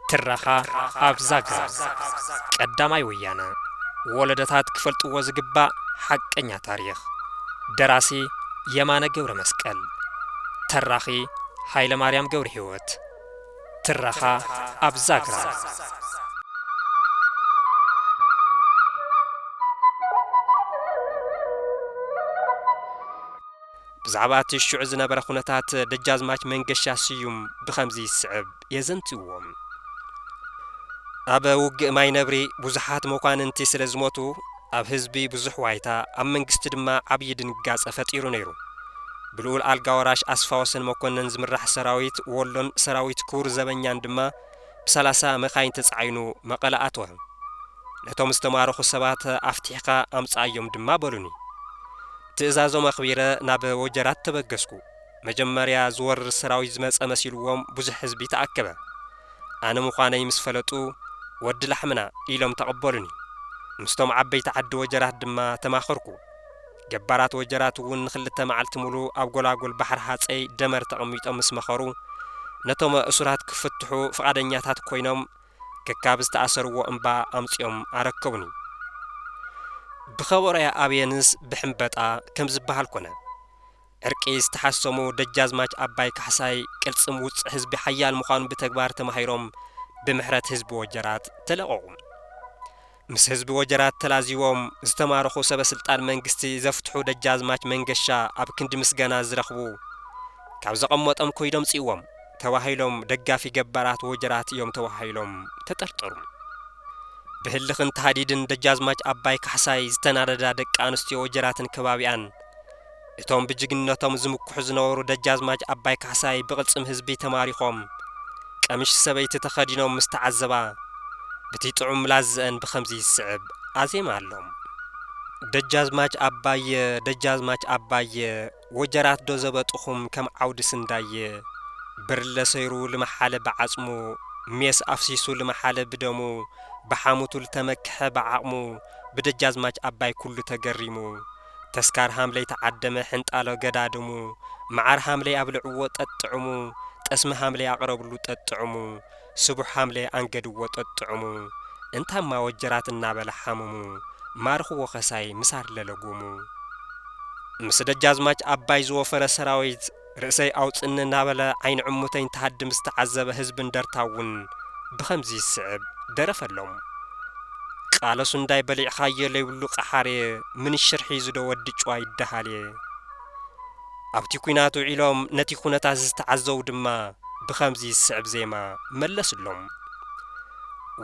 ትረኻ ኣብ ዛግራ። ቀዳማይ ወያነ። ወለዶታት ክፈልጥዎ ዝግባእ ሓቀኛ ታሪኽ። ደራሲ የማነ ገብረ መስቀል። ተራኺ ሃይለ ማርያም ገብረ ህይወት። ትረኻ ኣብ ዛግራ። ብዛዕባ እቲ ሽዑ ዝነበረ ኩነታት ደጃዝማች መንገሻ ስዩም ብኸምዚ ይስዕብ የዘንትዎም። ኣብ ውግእ ማይ ነብሪ ብዙሓት መኳንንቲ ስለ ዝሞቱ፣ ኣብ ህዝቢ ብዙሕ ዋይታ፣ ኣብ መንግስቲ ድማ ዓብዪ ድንጋጸ ፈጢሩ ነይሩ። ብልኡል ኣልጋ ወራሽ ኣስፋወሰን መኮነን ዝምራሕ ሰራዊት ወሎን ሰራዊት ክቡር ዘበኛን ድማ ብሰላሳ መኻይን ተጻዒኑ መቐለ ኣተወ። ነቶም ዝተማረኹ ሰባት ኣፍቲሕካ ኣምጽኣዮም ድማ በሉኒ። ትእዛዞም ኣኽቢረ ናብ ወጀራት ተበገስኩ። መጀመርያ ዝወርር ሰራዊት ዝመጸ መሲልዎም ብዙሕ ህዝቢ ተኣከበ። ኣነ ምዃነይ ምስ ፈለጡ፣ "ወዲ ላሕምና" ኢሎም ተቐበሉኒ። ምስቶም ዓበይቲ ዓዲ ወጀራት ድማ ተማኸርኩ። ገባራት ወጀራት እውን ንኽልተ መዓልቲ ሙሉ ኣብ ጎላጎል ባሕሪ ሃጸይ ደመር ተቐሚጦም ምስ መኸሩ፣ ነቶም እሱራት ክፍትሑ ፍቓደኛታት ኮይኖም፣ ከካብ ዝተኣሰርዎ እምባ ኣምጺኦም ኣረከቡኒ። ብኸበሮያ ኣብየንስ ብሕምበጣ ከም ዝበሃል ኮነ። ዕርቂ ዝተሓሰሙ ደጃዝማች ኣባይ ካሕሳይ ቅልጽም ውጽዕ ህዝቢ ሓያል ምዃኑ ብተግባር ተማሂሮም ብምሕረት ህዝቢ ወጀራት ተለቐቑ። ምስ ህዝቢ ወጀራት ተላዚቦም ዝተማረኹ ሰበ ስልጣን መንግስቲ ዘፍትሑ ደጃዝማች መንገሻ ኣብ ክንዲ ምስጋና ዝረኽቡ፣ ካብ ዘቐመጦም ኮይዶም ጽእዎም ተባሂሎም ደጋፊ ገባራት ወጀራት እዮም ተባሂሎም ተጠርጠሩ። ብህልኽን ተሃዲድን ደጃዝማች ኣባይ ካሕሳይ ዝተናደዳ ደቂ ኣንስትዮ ወጀራትን ከባቢኣን፣ እቶም ብጅግንነቶም ዝምክሑ ዝነበሩ ደጃዝማች ኣባይ ካሕሳይ ብቕልጽም ህዝቢ ተማሪኾም፣ ቀምሽ ሰበይቲ ተኸዲኖም ምስ ተዓዘባ፣ ብቲ ጥዑም ላዝአን ብኸምዚ ይስዕብ ኣዜማ ኣሎም። ደጃዝማች ኣባየ፣ ደጃዝማች ኣባየ፣ ወጀራት ዶ ዘበጥኹም ከም ዓውዲ ስንዳየ? ብርለ ሰይሩ ልመሓለ ብዓጽሙ፣ ሜስ ኣፍሲሱ ልመሓለ ብደሙ፣ ብሓሙቱ ልተመክሐ ብዓቕሙ፣ ብደጃዝማች ኣባይ ኩሉ ተገሪሙ። ተስካር ሃምለይ ተዓደመ ሕንጣሎ ገዳድሙ፣ መዓር ሃምለይ ኣብልዕዎ ጠጥዕሙ፣ ጠስሚ ሃምለይ ኣቕረብሉ ጠጥዕሙ፣ ስቡሕ ሃምለይ ኣንገድዎ ጠጥዕሙ፣ እንታማ ወጀራት እናበለ ሓመሙ፣ ማርኽዎ ኸሳይ ምሳር ለለጎሙ። ምስ ደጃዝማች ኣባይ ዝወፈረ ሰራዊት ርእሰይ ኣውጽኒ እናበለ ዓይኒ ዕሙተይ እንትሃድም ዝተዓዘበ ህዝቢ እንደርታ እውን ብኸምዚ ይስዕብ ደረፈሎም። ቃለሱ እንዳይ በሊዕኻዮ ለይብሉ ቃሓርየ፣ ምንሽር ሒዙ ዶ ወዲ ጭዋ ይደሃልየ። ኣብቲ ኲናት ውዒሎም ነቲ ኩነታት ዝተዓዘቡ ድማ ብኸምዚ ዝስዕብ ዜማ መለስሎም።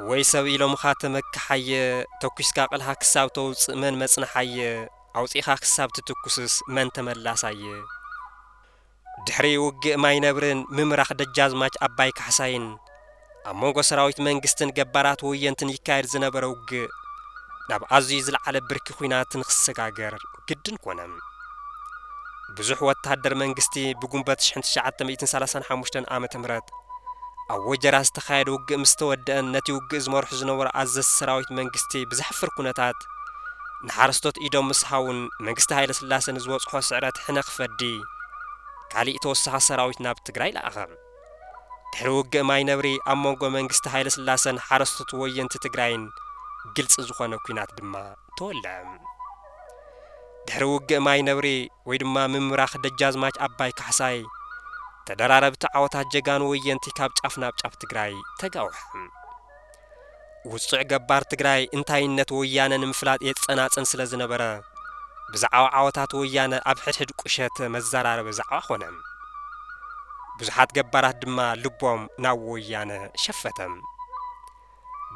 ወይ ሰብ ኢሎምኻ ተመክሓየ፣ ተኲስካ ቅልሃ ክሳብ ተውጽእ መን መጽንሓየ፣ ኣውጺእኻ ክሳብ ትትኩስስ መን ተመላሳየ። ድሕሪ ውግእ ማይ ነብርን ምምራኽ ደጃዝማች ኣባይ ካሕሳይን ኣብ መንጎ ሰራዊት መንግስትን ገባራት ወየንትን ይካየድ ዝነበረ ውግእ ናብ ኣዝዩ ዝለዓለ ብርኪ ኲናት ንኽሰጋገር ግድን ኮነ። ብዙሕ ወታደር መንግስቲ ብጉንበት ሽሕን ትሽዓተ ሚእትን ሰላሳን ሓሙሽተን ዓመተ ምህረት ኣብ ወጀራት ዝተኻየደ ውግእ ምስ ተወደአን፣ ነቲ ውግእ ዝመርሑ ዝነበሩ ኣዘዝቲ ሰራዊት መንግስቲ ብዘሕፍር ኩነታት ንሓረስቶት ኢዶም ምስ ሃውን፣ መንግስቲ ሃይለ ስላሰ ንዝበጽሖ ስዕረት ሕነ ክፈዲ ካሊእ ተወሳኺ ሰራዊት ናብ ትግራይ ለኣኸ። ድሕሪ ውግእ ማይ ነብሪ ኣብ መንጎ መንግስቲ ሃይለ ስላሰን ሓረስቶት ወየንቲ ትግራይን ግልፂ ዝኾነ ኲናት ድማ ተወልዐ። ድሕሪ ውግእ ማይ ነብሪ ወይ ድማ ምምራኽ ደጃዝማች ኣባይ ካሕሳይ፣ ተደራረብቲ ዓወታት ጀጋኑ ወየንቲ ካብ ጫፍ ናብ ጫፍ ትግራይ ተጋውሐ። ውጹዕ ገባር ትግራይ እንታይነት ወያነ ንምፍላጥ የጸናጽን ስለ ዝነበረ፣ ብዛዕባ ዓወታት ወያነ ኣብ ሕድሕድ ቁሸት መዘራረቢ ዛዕባ ኾነ። ብዙሓት ገባራት ድማ ልቦም ናብ ወያነ ሸፈተ።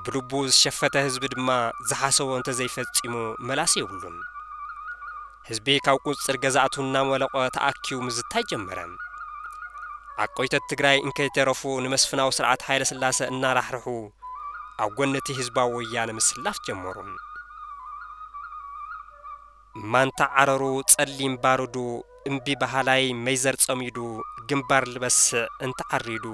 ብልቡ ዝሸፈተ ህዝቢ ድማ ዝሓሰቦ እንተዘይፈጺሙ መላሲ የብሉን። ህዝቢ ካብ ቁጽር ገዛእቱ እናመለቖ ተኣኪቡ ምዝታይ ጀመረ። ዓቆይተት ትግራይ እንከይተረፉ ንመስፍናዊ ስርዓት ሃይለ ስላሰ እናራሕርሑ ኣብ ጎኒ እቲ ህዝባዊ ወያነ ምስላፍ ጀመሩ። ማንታ ዓረሩ ጸሊም ባሩዱ እምቢ በሃላይ መይዘር ጸሚዱ ግንባር ልበስዕ እንተዓሪዱ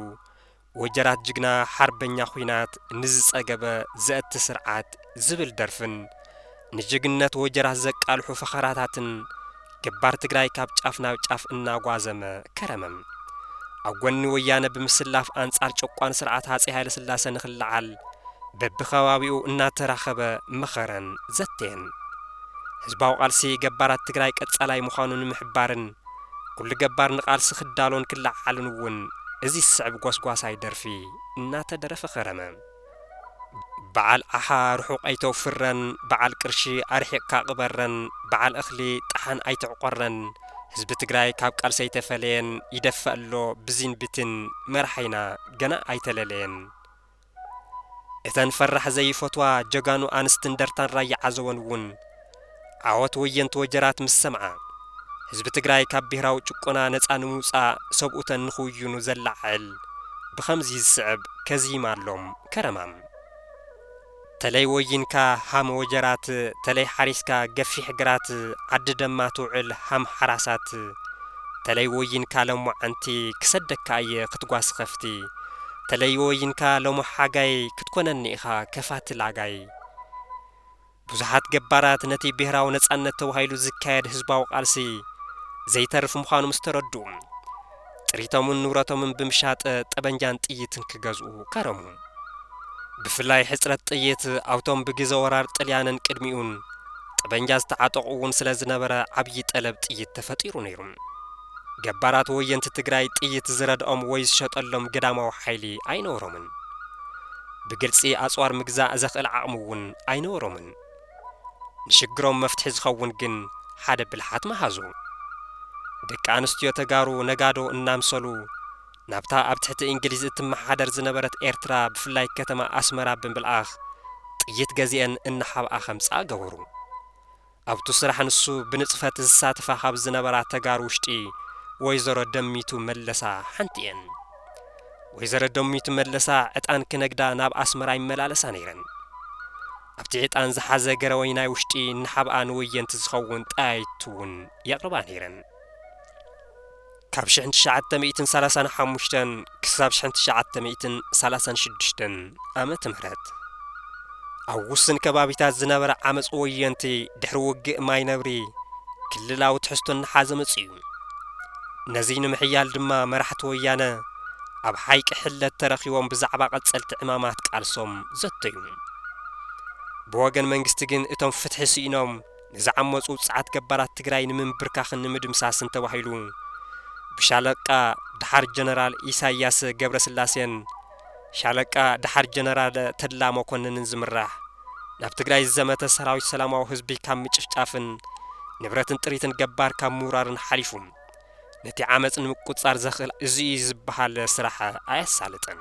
ወጀራት ጅግና ሓርበኛ ኹናት ንዝጸገበ ዘእቲ ስርዓት ዝብል ደርፍን ንጅግንነት ወጀራት ዘቃልሑ ፈኸራታትን ገባር ትግራይ ካብ ጫፍ ናብ ጫፍ እናጓዘመ ከረመ። ኣብ ጎኒ ወያነ ብምስላፍ ኣንጻር ጨቋን ስርዓት ሃጸይ ሃይለስላሰ ንኽለዓል በብኸባቢኡ እናተራኸበ መኸረን ዘተየን። ህዝባዊ ቃልሲ ገባራት ትግራይ ቀጻላይ ምዃኑ ንምሕባርን ኩሉ ገባር ንቓልሲ ክዳሎን ክለዓልን እውን እዚ ዝስዕብ ጓስጓሳይ ደርፊ እናተደረፈ ከረመ። በዓል ዓኻ ርሑቕ ኣይተውፍረን፣ በዓል ቅርሺ ኣርሒቕካ ቅበረን፣ በዓል እኽሊ ጠሓን ኣይትዕቆረን፣ ህዝቢ ትግራይ ካብ ቃልሲ ኣይተፈለየን፣ ይደፍእ ኣሎ ብዚን ብትን፣ መርሓይና ገና ኣይተለለየን። እተን ፈራሕ ዘይፈትዋ ጀጋኑ ኣንስቲ እንደርታን ራያ ዓዘቦን እውን ዓወት ወየንቲ ወጀራት ምስ ሰምዓ፣ ህዝቢ ትግራይ ካብ ብሄራዊ ጭቆና ነፃ ንምውፃእ ሰብኡተን ንኽውይኑ ዘላዕል ብኸምዚ ዝስዕብ ከዚማሎም ከረማ። ተለይ ወይንካ ሃም ወጀራት፣ ተለይ ሓሪስካ ገፊሕ ግራት፣ ዓዲ ደማ ትውዕል ሃም ሓራሳት፣ ተለይ ወይንካ ለሞዓንቲ ክሰደካ እየ ክትጓስ ኸፍቲ፣ ተለይ ወይንካ ሎሞ ሓጋይ ክትኮነኒ ኢኻ ከፋቲ ላጋይ። ብዙሓት ገባራት ነቲ ብሄራዊ ነጻነት ተባሂሉ ዝካየድ ህዝባዊ ቃልሲ ዘይተርፍ ምዃኑ ምስ ተረድኡ፣ ጥሪቶምን ንብረቶምን ብምሻጥ ጠበንጃን ጥይትን ክገዝኡ ከረሙ። ብፍላይ ሕጽረት ጥይት ኣብቶም ብግዘ ወራር ጥልያንን ቅድሚኡን ጠበንጃ ዝተዓጠቑ እውን ስለ ዝነበረ ዓብዪ ጠለብ ጥይት ተፈጢሩ ነይሩ። ገባራት ወየንቲ ትግራይ ጥይት ዝረድኦም ወይ ዝሸጠሎም ግዳማዊ ሓይሊ ኣይነበሮምን። ብግልጺ ኣጽዋር ምግዛእ ዘኽእል ዓቕሚ እውን ኣይነበሮምን። ንሽግሮም መፍትሒ ዝኸውን ግን ሓደ ብልሓት መሃዙ። ደቂ ኣንስትዮ ተጋሩ ነጋዶ እናምሰሉ ናብታ ኣብ ትሕቲ እንግሊዝ እትመሓደር ዝነበረት ኤርትራ ብፍላይ ከተማ ኣስመራ ብምልኣኽ ጥይት ገዚአን እናሓብኣ ከምጽኣ ገበሩ። ኣብቱ ስራሕ ንሱ ብንጽፈት ዝሳተፋ ካብ ዝነበራ ተጋሩ ውሽጢ ወይዘሮ ደሚቱ መለሳ ሓንቲ እየን። ወይዘሮ ደሚቱ መለሳ ዕጣን ክነግዳ ናብ ኣስመራ ይመላለሳ ነይረን። ኣብቲ ዕጣን ዝሓዘ ገረወይናይ ውሽጢ እናሓብኣ ንወየንቲ ዝኸውን ጠያይቱ እውን የቕርባ ነይረን። ካብ ሽሕን ትሽዓተ ሚእትን ሰላሳን ሓሙሽተን ክሳብ ሽሕን ትሽዓተ ሚእትን ሰላሳን ሽዱሽተን ዓመተ ምህረት ኣብ ውስን ከባቢታት ዝነበረ ዓመጽ ወየንቲ ድሕሪ ውግእ ማይ ነብሪ ክልላዊ ትሕዝቶ እናሓዘ መጺኡ። ነዚ ንምሕያል ድማ መራሕቲ ወያነ ኣብ ሓይቂ ሕለት ተረኺቦም ብዛዕባ ቀጸልቲ ዕማማት ቃልሶም ዘተዩ። ብወገን መንግስቲ ግን እቶም ፍትሒ ስኢኖም ንዝዓመጹ ውጽዓት ገባራት ትግራይ ንምንብርካኽን ንምድምሳስን ተባሂሉ ብሻለቃ ደሓር ጀነራል ኢሳያስ ገብረስላሴን ሻለቃ ደሓር ጀነራል ተድላ መኮንንን ዝምራሕ ናብ ትግራይ ዝዘመተ ሰራዊት ሰላማዊ ህዝቢ ካብ ምጭፍጫፍን ንብረትን ጥሪትን ገባር ካብ ምውራርን ሓሊፉ ነቲ ዓመፅ ንምቁፃር ዘኽእል እዚ እዩ ዝበሃል ስራሕ ኣየሳለጠን።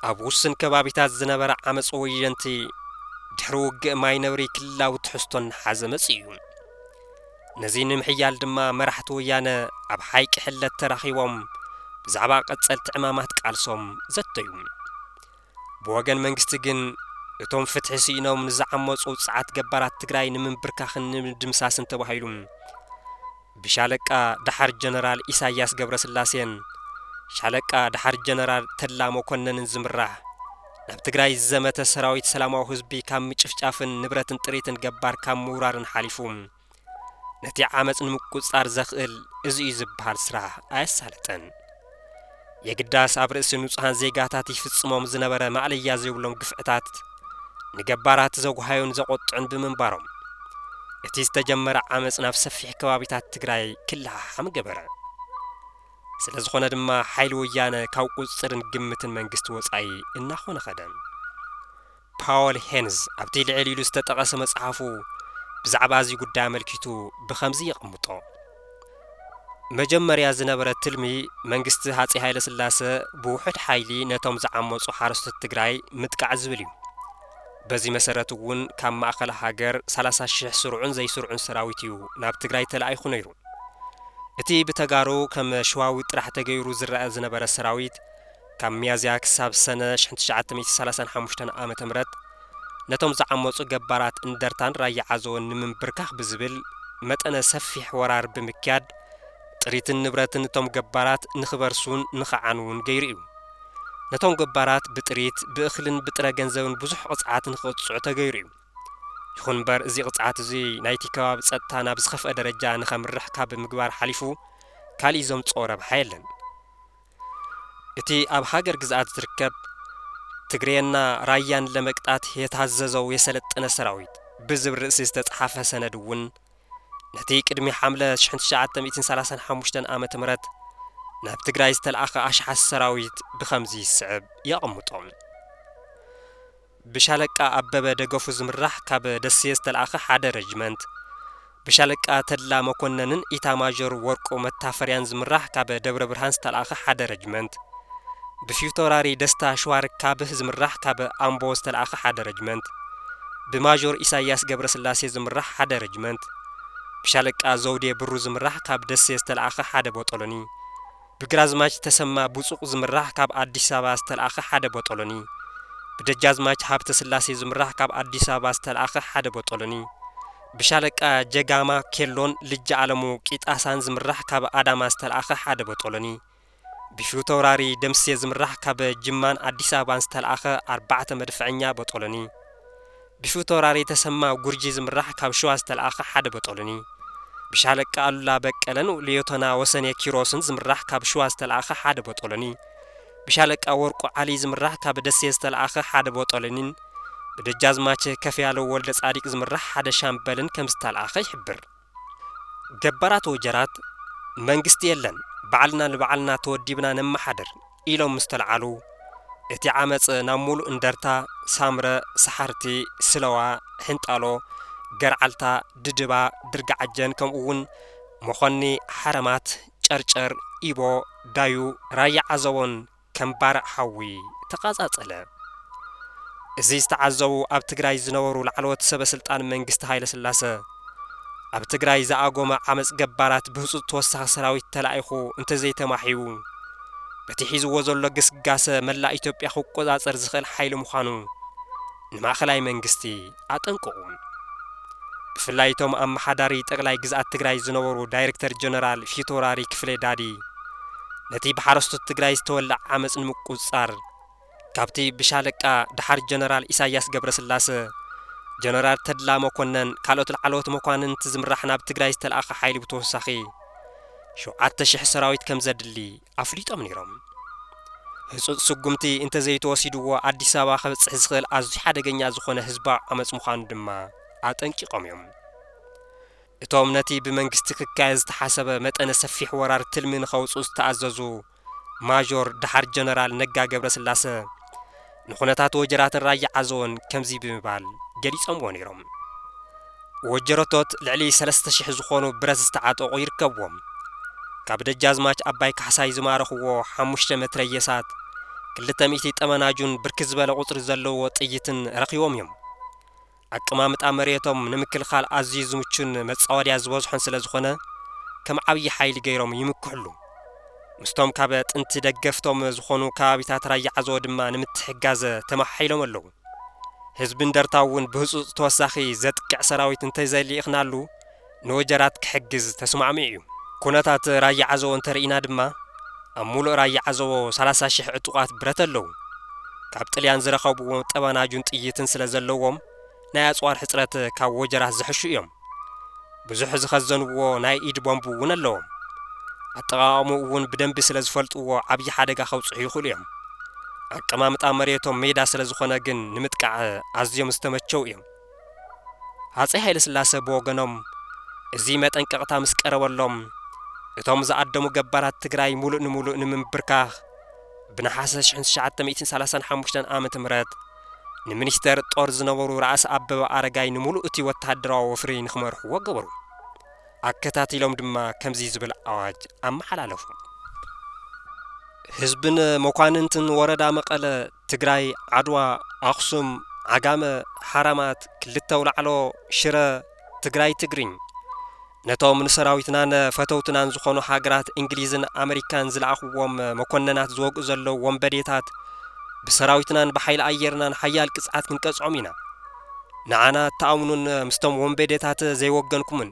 ኣብ ውስን ከባቢታት ዝነበረ ዓመፅ ወየንቲ ድሕሪ ውግእ ማይ ነብሪ ክልላዊ ትሕዝቶ እናሓዘ መፂኡ እዩ። ነዚ ንምሕያል ድማ መራሕቲ ወያነ ኣብ ሓይቂ ሕለት ተራኺቦም ብዛዕባ ቀፀልቲ ዕማማት ቃልሶም ዘተዩ። ብወገን መንግስቲ ግን እቶም ፍትሒ ስኢኖም ንዝዓመፁ ውፅዓት ገባራት ትግራይ ንምንብርካኽን ንምድምሳስን ተባሂሉ ብሻለቃ ደሓር ጀነራል ኢሳያስ ገብረስላሴን ሻለቃ ደሓር ጀነራል ተድላ መኮነንን ዝምራሕ ናብ ትግራይ ዝዘመተ ሰራዊት ሰላማዊ ህዝቢ ካብ ምጭፍጫፍን ንብረትን ጥሪትን ገባር ካብ ምውራርን ሓሊፉ ነቲ ዓመፅ ንምቁፅፃር ዘኽእል እዚ እዩ ዝበሃል ስራሕ ኣየሳለጠን። የግዳስ ኣብ ርእሲ ንጹሃን ዜጋታት ይፍጽሞም ዝነበረ ማእለያ ዘይብሎም ግፍዕታት ንገባራት ዘጉሃዩን ዘቖጥዑን ብምንባሮም እቲ ዝተጀመረ ዓመፅ ናብ ሰፊሕ ከባቢታት ትግራይ ክለሓሓም ገበረ። ስለ ዝኾነ ድማ ሓይሊ ወያነ ካብ ቁፅፅርን ግምትን መንግስቲ ወፃኢ እናኾነ ኸደ። ፓወል ሄንዝ ኣብቲ ልዕል ኢሉ ዝተጠቐሰ መጽሓፉ ብዛዕባ እዚ ጉዳይ ኣመልኪቱ ብኸምዚ የቐምጦ። መጀመርያ ዝነበረ ትልሚ መንግስቲ ሃጺ ሃይለ ስላሰ ብውሑድ ሓይሊ ነቶም ዝዓመጹ ሓረስቶት ትግራይ ምጥቃዕ ዝብል እዩ። በዚ መሰረት እውን ካብ ማእኸል ሃገር ሰላሳ ሽሕ ስሩዕን ዘይስሩዕን ሰራዊት እዩ ናብ ትግራይ ተላኢኹ ነይሩ። እቲ ብተጋሩ ከም ሸዋዊ ጥራሕ ተገይሩ ዝረኣ ዝነበረ ሰራዊት ካብ ሚያዝያ ክሳብ ሰነ ሽሕን ትሽዓተ ሚእቲ ሰላሳን ሓሙሽተን ዓመተ ምህረት ነቶም ዝዓመጹ ገባራት እንደርታን ራያ ዓዘቦን ንምንብርካኽ ብዝብል መጠነ ሰፊሕ ወራር ብምክያድ ጥሪትን ንብረትን እቶም ገባራት ንኽበርሱን ንኽዓንዉን ገይሩ እዩ። ነቶም ገባራት ብጥሪት ብእኽልን ብጥረ ገንዘብን ብዙሕ ቅፅዓት ንኽቕፅዑ ተገይሩ እዩ። ይኹን እምበር እዚ ቅፅዓት እዚ ናይቲ ከባቢ ፀጥታ ናብ ዝኸፍአ ደረጃ ንኸምርሕ ካብ ምግባር ሓሊፉ ካሊእ ዘምፅኦ ረብሓ የለን። እቲ ኣብ ሃገር ግዝኣት ዝርከብ ትግሬና ራያን ለመቅጣት የታዘዘው የሰለጠነ ሰራዊት ብዝብል ርእሲ ዝተጻሓፈ ሰነድ እውን ነቲ ቅድሚ ሓምለ ሽሕን ትሽዓተ ሚእትን ሰላሳን ሓሙሽተን ዓመተ ምህረት ናብ ትግራይ ዝተለኣኸ ኣሽሓት ሰራዊት ብኸምዚ ይስዕብ የቐምጦም። ብሻለቃ ኣበበ ደገፉ ዝምራሕ ካብ ደሴ ዝተለኣኸ ሓደ ረጅመንት፣ ብሻለቃ ተድላ መኮነንን ኢታማዦር ወርቁ መታፈርያን ዝምራሕ ካብ ደብረ ብርሃን ዝተለኣኸ ሓደ ረጅመንት፣ ብፊውቶራሪ ደስታ ሸዋርካብህ ዝምራሕ ካብ ኣምቦ ዝተለኣኸ ሓደ ረጅመንት፣ ብማዦር ኢሳያስ ገብረስላሴ ዝምራሕ ሓደ ረጅመንት፣ ብሻለቃ ዘውዴ ብሩ ዝምራሕ ካብ ደሴ ዝተለኣኸ ሓደ ቦጦሎኒ፣ ብግራዝማች ተሰማ ቡጹቕ ዝምራሕ ካብ ኣዲስ ኣበባ ዝተለኣኸ ሓደ ቦጦሎኒ፣ ብደጃዝማች ሃብተ ስላሴ ዝምራሕ ካብ ኣዲስ ኣበባ ዝተለኣኸ ሓደ ቦጦሎኒ፣ ብሻለቃ ጀጋማ ኬሎን ልጃ ኣለሙ ቂጣሳን ዝምራሕ ካብ ኣዳማ ዝተለኣኸ ሓደ ቦጦሎኒ፣ ብፊውቶራሪ ደምሴ ዝምራሕ ካብ ጅማን ኣዲስ ኣበባን ዝተለኣኸ ኣርባዕተ መድፍዐኛ ቦጦሎኒ፣ ብፊውቶራሪ ተሰማ ጉርጂ ዝምራሕ ካብ ሸዋ ዝተለኣኸ ሓደ ቦጦሎኒ፣ ብሻለቃ ኣሉላ በቀለን ሌዮቶና ወሰኔ ኪሮስን ዝምራሕ ካብ ሸዋ ዝተለኣኸ ሓደ ቦጦሎኒ፣ ብሻለቃ ወርቁ ዓሊ ዝምራሕ ካብ ደሴ ዝተለኣኸ ሓደ ቦጦሎኒን ብደጃዝማች ከፍያለው ወልደ ጻዲቅ ዝምራሕ ሓደ ሻምበልን ከም ዝተለኣኸ ይሕብር። ገባራት ወጀራት፣ መንግስቲ የለን፣ ባዕልና ንባዕልና ተወዲብና ነመሓድር ኢሎም ምስ ተለዓሉ፣ እቲ ዓመጽ ናብ ሙሉእ እንደርታ፣ ሳምረ፣ ሰሓርቲ፣ ስለዋ፣ ሕንጣሎ፣ ገርዓልታ፣ ድድባ፣ ድርጋዓጀን ከምኡ እውን መኾኒ፣ ሓረማት፣ ጨርጨር፣ ኢቦ፣ ዳዩ፣ ራያ ዓዘቦን ከም ባርዕ ሓዊ ተቓጻጸለ። እዚ ዝተዓዘቡ ኣብ ትግራይ ዝነበሩ ላዕለዎት ሰበ ስልጣን መንግስቲ ሃይለ ስላሰ፣ ኣብ ትግራይ ዝኣጎመ ዓመጽ ገባራት ብህጹጽ ተወሳኺ ሰራዊት ተላኢኹ እንተዘይተማሕዩ፣ በቲ ሒዝዎ ዘሎ ግስጋሰ መላእ ኢትዮጵያ ክቆጻጸር ዝኽእል ሓይሊ ምዃኑ ንማእኸላይ መንግስቲ ኣጠንቀቑ። ብፍላይ እቶም ኣመሓዳሪ ጠቕላይ ግዝኣት ትግራይ ዝነበሩ ዳይሬክተር ጀነራል ፊቶራሪ ክፍሌ ዳዲ፣ ነቲ ብሓረስቶት ትግራይ ዝተወልዐ ዓመጽ ንምቁጽጻር፣ ካብቲ ብሻለቃ ደሓር ጀነራል ኢሳያስ ገብረስላሰ፣ ጀነራል ተድላ መኮነን፣ ካልኦት ላዕለዎት መኳንንቲ ዝምራሕ ናብ ትግራይ ዝተለኣኸ ሓይሊ ብተወሳኺ ሸውዓተ ሽሕ ሰራዊት ከም ዘድሊ ኣፍሊጦም ነይሮም። ህጹጽ ስጉምቲ እንተዘይተወሲድዎ ኣዲስ ኣበባ ከብጽሕ ዝኽእል ኣዝዩ ሓደገኛ ዝኾነ ህዝባዊ ዓመጽ ምዃኑ ድማ ኣጠንቂቖም እዮም። እቶም ነቲ ብመንግስቲ ክካየድ ዝተሓሰበ መጠነ ሰፊሕ ወራር ትልሚ ንኸውጽኡ ዝተኣዘዙ ማዦር ደሓር ጀነራል ነጋ ገብረስላሰ ንኹነታት ወጀራትን ራያ ዓዘቦን ከምዚ ብምባል ገሊጾምዎ ነይሮም። ወጀረቶት ልዕሊ ሰለስተ ሽሕ ዝኾኑ ብረት ዝተዓጠቑ ይርከብዎም። ካብ ደጃዝማች ኣባይ ካሕሳይ ዝማረኽዎ ሓሙሽተ መትረየሳት፣ ክልተ ሚእቲ ጠመናጁን ብርክት ዝበለ ቁጽሪ ዘለዎ ጥይትን ረኺቦም እዮም። ኣቀማምጣ መሬቶም ንምክልኻል ኣዝዩ ዝምቹን መጻወድያ ዝበዝሖን ስለ ዝኾነ፣ ከም ዓብዪ ሓይሊ ገይሮም ይምክሕሉ። ምስቶም ካብ ጥንቲ ደገፍቶም ዝኾኑ ከባቢታት ራያ ዓዘቦ ድማ ንምትሕጋዝ ተመሓሒሎም ኣለዉ። ህዝቢ እንደርታ እውን ብህጹጽ ተወሳኺ ዘጥቅዕ ሰራዊት እንተዘይልኢኽናሉ ንወጀራት ክሕግዝ ተስማዕሚዑ እዩ። ኩነታት ራያ ዓዘቦ እንተርኢና ድማ፣ ኣብ ሙሉእ ራያ ዓዘቦ ሰላሳ ሽሕ ዕጡቓት ብረት ኣለዉ። ካብ ጥልያን ዝረኸብዎ ጠበናጁን ጥይትን ስለ ዘለዎም፣ ናይ ኣጽዋር ሕጽረት ካብ ወጀራት ዝሕሹ እዮም። ብዙሕ ዝኸዘንዎ ናይ ኢድ ቦምብ እውን ኣለዎም። ኣጠቓቕምኡ እውን ብደንቢ ስለ ዝፈልጥዎ፣ ዓብዪ ሓደጋ ከብጽሑ ይኽእሉ እዮም። ኣቀማምጣ መሬቶም ሜዳ ስለ ዝኾነ ግን፣ ንምጥቃዕ ኣዝዮም ዝተመቸው እዮም። ሃጸይ ሃይለስላሰ ብወገኖም፣ እዚ መጠንቀቕታ ምስ ቀረበሎም፣ እቶም ዝኣደሙ ገባራት ትግራይ ሙሉእ ንሙሉእ ንምንብርካኽ፣ ብነሓሰ ሽሕን ትሽዓተ ሚእትን ሰላሳን ሓሙሽተን ዓመተ ምህረት፣ ንሚኒስተር ጦር ዝነበሩ ራእሲ ኣበበ ኣረጋይ ንሙሉእ እቲ ወተሃደራዊ ወፍሪ ንኽመርሕዎ ገበሩ። ኣከታቲሎም ድማ ከምዚ ዝብል ኣዋጅ ኣመሓላለፉ። ህዝብን መኳንንትን ወረዳ መቐለ፣ ትግራይ፣ ዓድዋ፣ ኣኽሱም፣ ዓጋመ፣ ሓራማት፣ ክልተ ኣውላዕሎ፣ ሽረ፣ ትግራይ ትግርኝ፣ ነቶም ንሰራዊትናን ፈተውትናን ዝኾኑ ሃገራት እንግሊዝን ኣመሪካን ዝለኣኽዎም መኮነናት ዝወግኡ ዘለዉ ወንበዴታት፣ ብሰራዊትናን ብሓይሊ ኣየርናን ሓያል ቅጽዓት ክንቀጽዖም ኢና። ንዓና እትኣምኑን ምስቶም ወንበዴታት ዘይወገንኩምን፣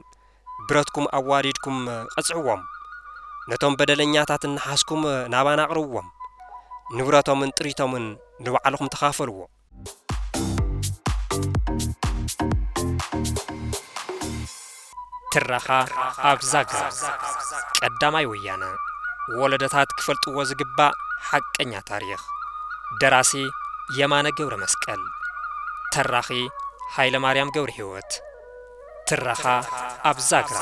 ብረትኩም ኣዋዲድኩም ቀጽዕዎም። ነቶም በደለኛታት እናሓዝኩም ናባና ኣቕርብዎም። ንብረቶምን ጥሪቶምን ንባዕልኹም ተኻፈልዎ። ትረኻ ኣብ ዛግራ። ቀዳማይ ወያነ። ወለዶታት ክፈልጥዎ ዝግባእ ሓቀኛ ታሪኽ። ደራሲ የማነ ገብረ መስቀል። ተራኺ ሃይለ ማርያም ገብረ ህይወት። ትረኻ ኣብ ዛግራ።